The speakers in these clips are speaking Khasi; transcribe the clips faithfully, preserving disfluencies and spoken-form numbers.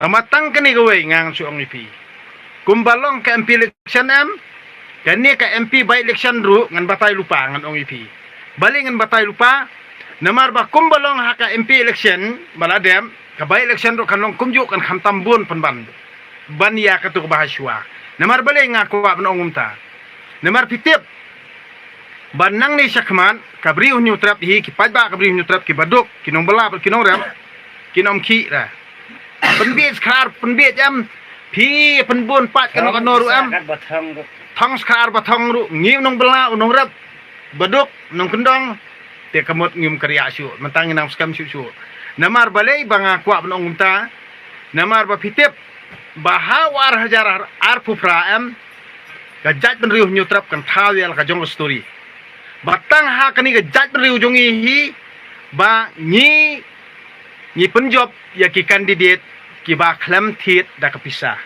Tang ma tang kane kawei ngan shu ong ïa phi. Kumba long ka M P election em, kane ka M P by election ruh ngan batai lypa, ngan ong ïa phi. Balei ngan batai lypa? Namar ba kumba long ha ka M P election ba la dep, ka by election ruh kan long kumjuh, kan khamtam bun pynban ban ïa katu kaba ha shuwa. Namar balei nga kwah ban ong kumta? Namar phi tip ba nangne shakhmat ka Bri u Hynñiewtrep hi, ki paidbah ka Bri u Hynñiewtrep, kiba duk, ki nongbylla bad ki nongrep, kin ym khih re. Pynbiej khar, pynbiej em. Phi pynbun pat kano kano ruh em. Thong skhar ba thong ruh, ngi u nongbylla, u nongrep, ba duk, nongkyndong, te ka mut ngim kyrïah shuh, mynta ngi nang skhem shuh shuh. Namar balei ba nga kwah ban ong kumta? Namar ba phi tip ba ha u ar hajar arphew phra em, ka jaitbynriew Hynñiewtrep kan thaw ïa la ka jong ka story. Ba tang ha kane ka jaitbynriew jong ngi hi ba ngi, ngi pynjop ïa ki candidate kiba khlem thied da ka pisa.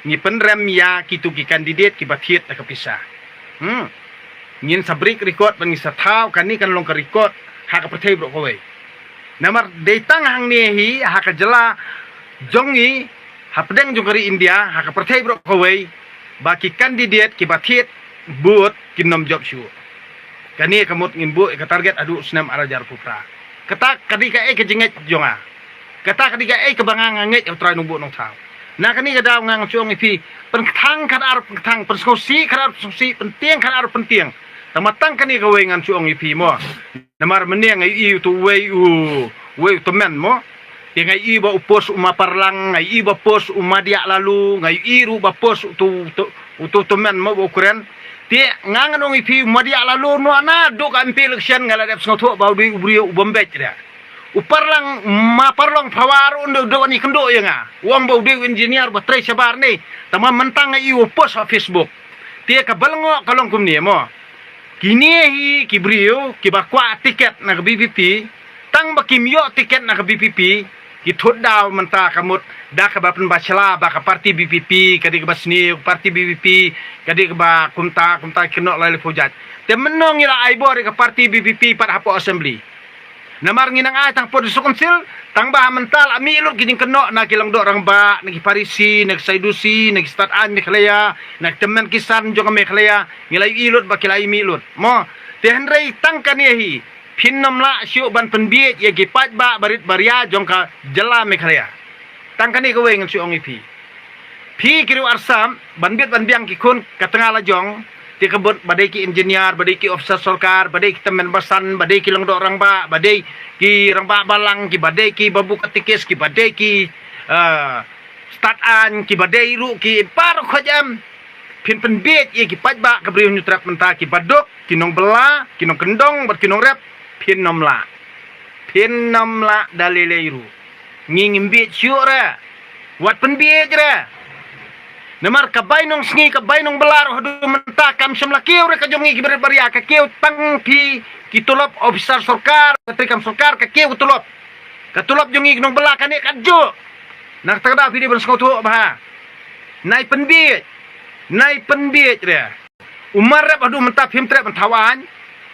Ngi pynrem ïa kitu ki candidate kiba thied da ka pisa. Hmm. Ngin sa break record bad ngin sa thaw, kane kan long ka record ha ka pyrthei baroh kawei. Namar dei tang hangne hi ha ka jylla jong ngi, hapdeng jong ka ri India, ha ka pyrthei baroh kawei, ba ki candidate kiba thied vote kin ym jop shuh. Kane ka mut ngin buh ïa ka target haduh u snem ar hajar arphew phra. Kata ka dei kaei ka jingngeit jong nga. Kata ka dei kaei kaba nga nga ngeit ïa u Trai Nongbuh Nongthaw. Na kane ka daw ngan shu ong ïa phi, pynkthang khadar pynkthang, pynsngewsih khadar pynsngewsih, pyntieng khadar pyntieng. Tang ma tang kane kawei ngan shu ong ïa phi mo. Namar mynne nga ïohi utu uwei u, uwei u tymmen mo. Te nga ïohi ba u post u Ma Parlang, nga ïohi ba post u Ma Diah Lalu, nga ïohi ruh ba post utu, utu, utu u tymmen mo ba u kren. Te nga ngan ong ïa phi, u Ma Diah Lalu, noh na duk ka M P election nga la dep sngewthuh ba u dei u briew u bym beit re. U Parlang, Ma Parlang Phawa ruh u dei, u dei ban ïakynduh ïa nga. U ong ba u dei u engineer ba trei shabar ne. Tang ma mynta nga ïohi u post ha Facebook. Te kaba lyngngoh ka long kumne mo. Kine hi ki briew kiba kwah tiket na ka V P P, tang ba kim ïoh tiket na ka V P P, ki thut daw mynta ka mut da kaba pynbishar ba ka party V P P ka dei kaba sniew, ka party V P P ka dei kaba kumta kumta, kynnoh lai lai phew jait. Te mynno ngi la ai bor ïa ka party V P P pat hapoh assembly? Namar ngi nang ai tang hapoh District Council, tang ba mynta la mih lut ki jingkynnoh na ki lyngdoh rangbah, na ki Pharisi, na ki Sadusi, na ki stad aiñ Meghalaya, na ki tymmen kisan jong ka Meghalaya, ngi la ïohi lut ba ki la ïa mih lut mo. Te hynrei tang kane hi, phin ym lah shuh ban pynbiej ïa ki paidbah barit baria jong ka jylla Meghalaya. Tang kane kawei ngan shu ong ïa phi. Phi ki riew arsap, ban bit ban biang ki khun ka tnga lajong, te ka mut ba dei ki engineer, ba dei ki officer sorkar, ba dei ki tymmen basan, ba dei ki lyngdoh rangbah, ba dei ki rangbah balang, kiba dei ki babu katikis, kiba dei ki, ah, stad aiñ, kiba dei ruh ki baroh khoit em. Phin pynbiej ïa ki paidbah ka Bri u Hynñiewtrep mynta, kiba duk, ki nongbylla, ki nongkyndong bad ki nongrep, phin ym lah. Phin ym lah da lei lei ruh. Ngi ngim biej shuh re. Wat pynbiej re. Namar ka bai nongsngi, ka bai nongbylla ruh haduh mynta kam shym la kiew re ka jong ngi ki barit baria, ka kiew tang phi ki tulop officer sorkar, ka treikam sorkar, ka kiew ka tulop. Ka tulop jong ngi ki nongbylla kane katjuh. Na kata ka daw phi dei ban sngewthuh bha. Nai pynbiej. Nai pynbiej re. U Ma rep haduh mynta phim treh ban thaw aiñ.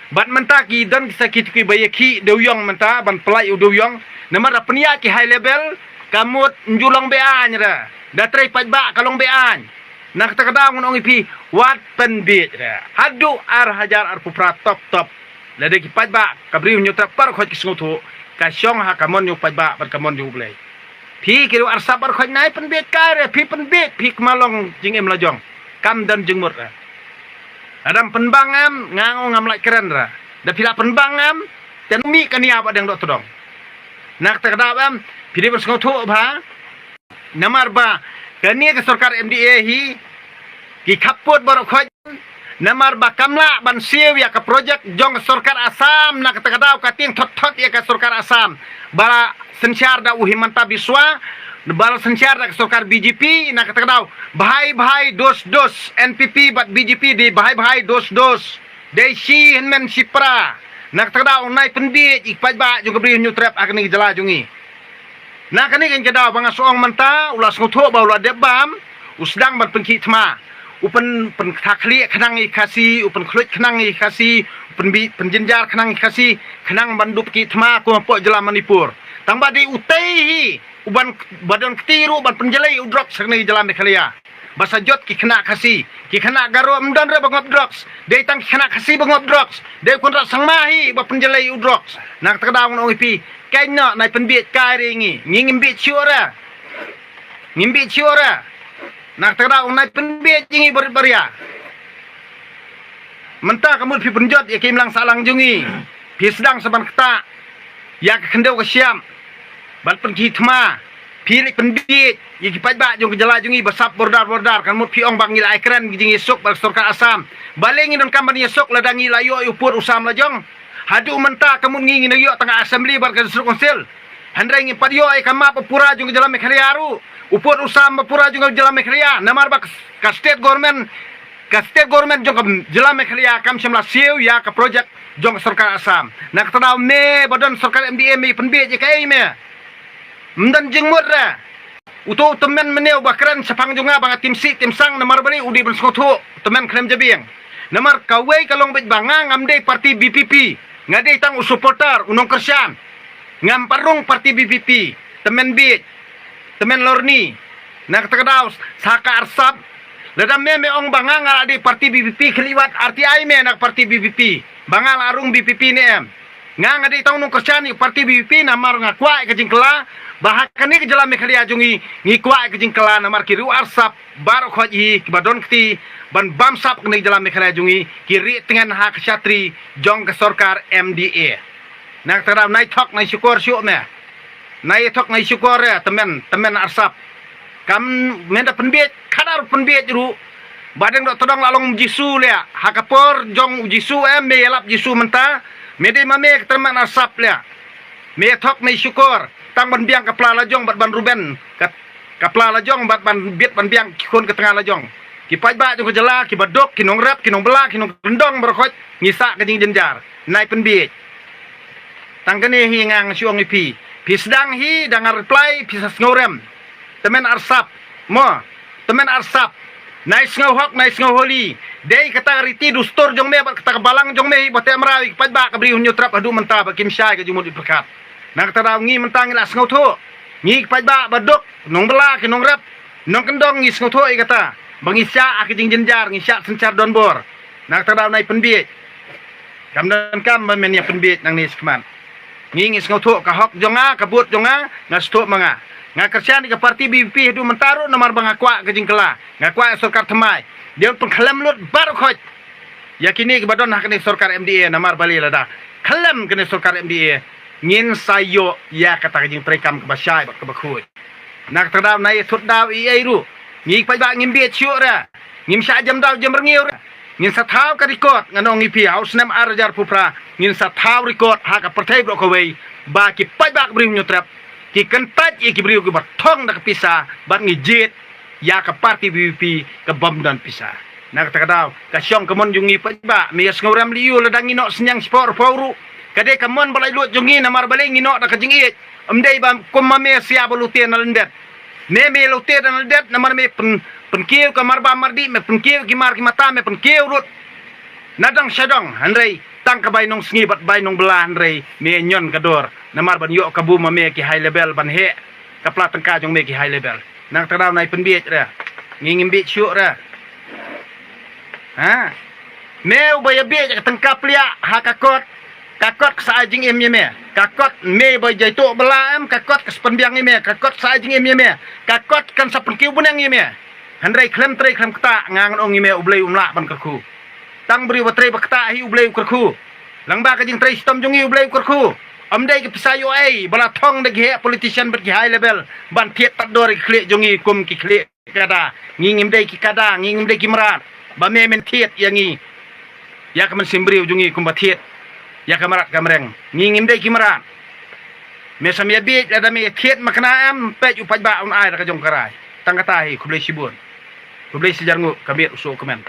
Bad mynta ki don ki sakhi, kiba ïakhih dewïong mynta ban pynlait u dewïong. Namar da pynïaid ki high level, ka mut ym ju long beh aiñ re. Da trei paidbah ka long beh aiñ. Na kata ka daw ngan ong ïa phi, wat pynbiej re. Haduh ar hajar arphew phra top top. Lada ki paidbah ka Bri u Hynñiewtrep baroh khoit ki sngewthuh, ka shong ha ka mon jong u paidbah bad ka mon jong U Blei. Phi ki riew arsap baroh khoit, nai pynbiej kai re, phi pynbiej, phi kma long jingim lajong. Kam don jingmut re. Lada ym pynbang em, nga ong ngam lah kren re. Da phi la pynbang em, te nang mih ka nia ba dang doh tdong. Na kata ka daw em, phi dei ban sngewthuh bha. Namar ba kane ka sorkar M D A hi, ki khappud baroh khoit, namar ba kam lah ban siew ïa ka project jong ka sorkar Assam, na kata ka daw ka tieng thot thot ïa ka sorkar Assam. Ba la synshar da u Himanta Biswa, ba la synshar da ka sorkar B J P, na kata ka daw bhai bhai dos dos, N P P bad B J P dei bhai bhai dos dos. Dei shi hynmen shi pra. Na kata ka daw nai pynbiej ïa ki paidbah jong ka Bri u Hynñiewtrep ha kane ka jylla jong ngi. Na kane ka daw ba nga shu ong mynta, u la sngewthuh ba u la dep bam, u sdang ban pynkhih thma. U pyn, pynktha khlieh khnang ïa ki Khasi, u pynkhluit khnang ïa ki Khasi, u pynbi, pynjynjar khnang ïa ki Khasi, khnang ban dup khih thma kum hapoh jylla Manipur. Tang ba dei utei hi, u ban ba don kti ruh ban pynjlei u drugs ha kane ka jylla Meghalaya. Ba sa jot ki khynnah Khasi, ki khynnah Garo ym don re ba ngop drugs. Dei tang ki khynnah Khasi ba ngop drugs. Dei u Conrad Sangma hi ba pynjlei u drugs. Na kata ka daw ngan ong ïa phi, kane nai pynbiej kai re ngi. Ngi ngim biej shuh re. Ngim biej shuh re. Na kata ka daw nai pynbiej ïa ngi barit baria. Mynta ka mut phi pynjot ïa ka imlang sahlang jong ngi. Phi sdang sa ban ktah ïa ka khyndew ka shyiap. Ban pynkhih thma. Phi leit pynbiej ïa ki paidbah jong ka jylla jong ngi ba sap border border. Ka mut phi ong ba ngi la ai kren ki jingïasuk bad ka sorkar Assam. Balei ngi donkam ban ïasuk lada ngi la ïoh ïa u pud u sam la jong. Haduh mynta ka mut ngi ngi nang ïoh tang ka assembly bad ka district council. Hynrei ngim pat ïoh ïa ka map ba pura jong ka jylla Meghalaya ruh. U pud u sam ba pura jong ka jylla Meghalaya. Namar ba ka state government, ka state government jong ka jylla Meghalaya kam shym la siew ïa ka project jong ka sorkar Assam. Na kata ka daw me ba don sorkar M D A me pynbiej ïa kaei me. Ym don jingmut re. Uto u tymmen mynne uba kren shaphang jong nga ba nga tim sih tim sang namar balei u dei ban sngewthuh u tymmen khlem jabieng. Namar kawei ka long beit ba nga ngam dei parti B P P. Nga dei tang u supporter u nongkyrshan. Ngam pat rung parti B P P. Tymmen biej. Tymmen lorni. Na kata ka daw sa ka arsap. Lada me me ong ba nga nga la dei parti B P P khlieh wat R T I me na ka parti B P P. Ba nga la rung B P P ne em. Nga nga dei tang u nongkyrshan ïa ka parti B P P namar nga kwah ïa ka jingkylla. Ba ha kane ka jylla Meghalaya jong ngi ngi kwah ïa ka jingkylla namar ki riew arsap baroh khoit hi kiba don kti ban bamsap kane ka jylla Meghalaya jong ngi ki rieh tngen ha ka shatri jong ka sorkar M D A. Na kata ka daw nai thok nai shukor shuh me. Nai thok nai shukor re tymmen tymmen arsap. Kam men da pynbiej khadar pynbiej ruh. Ba dang dok tdong la long Jisu leh ha ka por jong u Jisu em me ïalap Jisu mynta. Me dei ma me ka tymmen arsap leh. Me thok me shukor tang ban biang ka pla la jong bad ban ruben ka, ka pla la jong bad ban bit ban biang ki khun ka tnga la jong. Ki paidbah jong ka jylla kiba duk ki nongrep ki nongbylla ki nongkyndong baroh khoit ngi sah ka jingjynjar. Nai pynbiej. Tang kane hi nga nga shu ong ïa phi. Phi sdang hi da nga reply phi sa sngewrem. Tymmen arsap. Mo. Tymmen arsap. Nai sngewhok nai sngewholi. Dei kata ka riti dustur jong me bad kata ka balang jong me hi ba te mraw ïa ki paidbah ka Bri u Hynñiewtrep haduh mynta ba kim shai ka jingmut jingpyrkhat. Na kata daw ngi mynta ngi la sngewthuh. Ngi ki paidbah ba duk nongbylla ki nongrep nongkyndong ngi sngewthuh ïa kata. Ba ngi shah ha ka jingjynjar ngi shah synshar donbor. Na kata daw nai pynbiej. Kam donkam ba men ïa pynbiej nangne shakhmat. Ngi ngi sngewthuh ka hok jong nga ka vote jong nga nga sngewthuh ma nga. Nga kyrshan ïa ka parti B P P haduh mynta ruh namar ba nga kwah ka jingkylla. Nga kwah ïa sorkar thymmai. Dei ban pynkhlem lut baroh khoit ïa kine kiba don ha kane sorkar M D A namar balei lada khlem kane sorkar M D A ngin sa ïoh ïa kata ka jingtreikam kaba shai bad kaba khuid. Na kata ka daw nai ïa thut daw ïa ei ruh. Ngi paidbah ngim biej shuh re. Ngim shah jem daw jem rngiew re. Ngin sa thaw ka record ngan ong ïa phi ha u snem ar hajar phew phra ngin sa thaw record ha ka pyrthei baroh kawei ba ki paidbah ka Bri u Hynñiewtrep ki kyntait ïa ki briew kiba thong da ka pisa bad ngi jied ïa ka parti B P P ka bym don pisa. Na kata ka daw ka shong ka mon jong ngi paidbah me ïa sngewrem lyiur lada ngi noh synñiang shipor phew ruh. Ka dei ka mon ba laitluid jong ngi namar balei ngi noh da ka jingïeit. Ym dei ba kum ma me sia ba lute na lyndet. Me me lute na lyndet namar me pyn pynkiew ka mar ba mar dih me pynkiew ki mar ki mata me pynkiew rut. Na dang sha dang hynrei tang ka bai nongsngi bad bai nongbylla hynrei me ñion ka dor namar ban ïoh kabu ma me ki high level ban heh ka pla tyngka jong me ki high level. Na kata daw nai pynbiej re. Ngi ngim biej shuh re. Ha. Me uba ïa biej ka tyngka pliah ha ka kot. Ka kot ka sa ai jingim ïa me. Ka kot me ba jai tuh bylla em ka kot ka sa pynbiang ïa me ka kot ka sa ai jingim ïa me. Ka kot kan sa pynkiew bneng ïa me. Hynrei khlem trei khlem ktah nga ngan ong ïa me U Blei um lah ban kyrkhu. Tang briew ba trei ba ktah hi U Blei u kyrkhu. Lang ba ka jingtrei shitom jong ngi U Blei u kyrkhu. Ym dei ki pisa ïoh ei ba la thong da ki heh politician bad ki high level ban thied tad dor ki khlieh jong ngi kum ki khlieh kada. Ngi ngim dei ki kada ngi ngim dei ki mrad. Ba me men thied ïa ngi ïa ka mynsiem briew jong ngi kumba thied ïa ka mrad ka mreng. Ngi ngim dei ki mrad. Me sam ïa biej lada me ïa thied ma kane em peit u paidbah un ai da ka jong ka rai. Tang kata hi khublei shibun. Khublei shijar nguh ka miet u suk kmen.